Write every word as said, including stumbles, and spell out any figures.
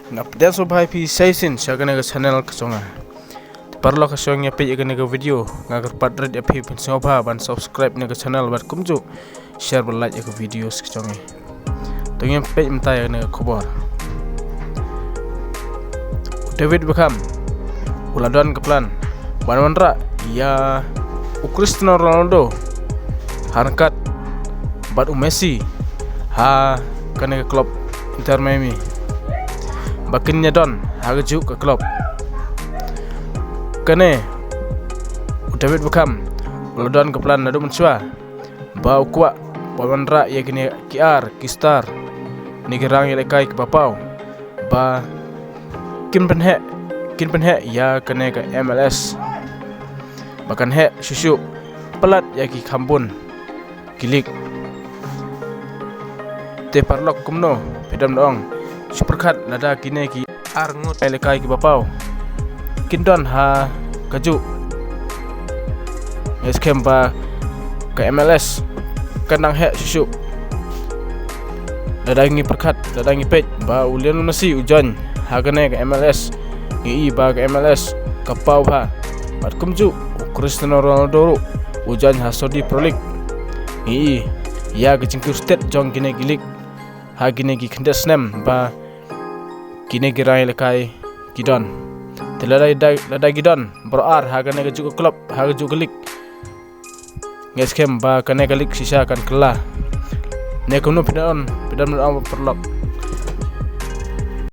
Nga pdiang sngewbha ïa phi sa shisien sha kane ka channel ka jong nga. Te paralok, ha shuwa ngin ïa peit ïa kane ka video, nga kyrpad rit ïa phi phin sngewbha ban subscribe ïa kane ka channel bad kumjuh share bad like ïa ka video ka jong ngi. To ngin ïa peit mynta ïa kane ka khubor. U David Beckham u la don ka plan ban wanrah ïa u Cristiano Ronaldo ha ryngkat bad u Messi ha kane ka club Inter Miami, ba kin ïa don ha kajuh ka club. Kane u David Beckham u la don ka plan naduh mynshuwa ba u kwah ban wanrah ïa kine ki ar ki star, ne ki rang ïalehkai kiba paw, ba kin pynheh, kin pynheh ïa kane ka M L S, ba kan heh shuh shuh palat ïa ki kham bun ki league. Te paralok, kumno phi dang ong, shu pyrkhat lada kine ki ar ngut ïalehkai kiba paw kin don ha kajuh, nga skhem ba ka M L S kan nang heh shuh shuh. Lada ngi pyrkhat, lada ngi peit ba u Lionel Messi u join ha kane ka M L S, ngi i ba ka M L S ka paw bha. Bad kumjuh u Cristiano Ronaldo ruh u join ha Saudi Pro League, ngi i ïa ka jingkiew stet jong kine ki league ha kine ki khyndiat snem ba kine ki rang ïalehkai ki don. Te lada, lada ki don baroh ar ha kane kajuh ka club, ha kajuh ka league, nga skhem ba kane ka league shisha kan kylla. Ne kumno phi dang ong, phi dang ong, paralok?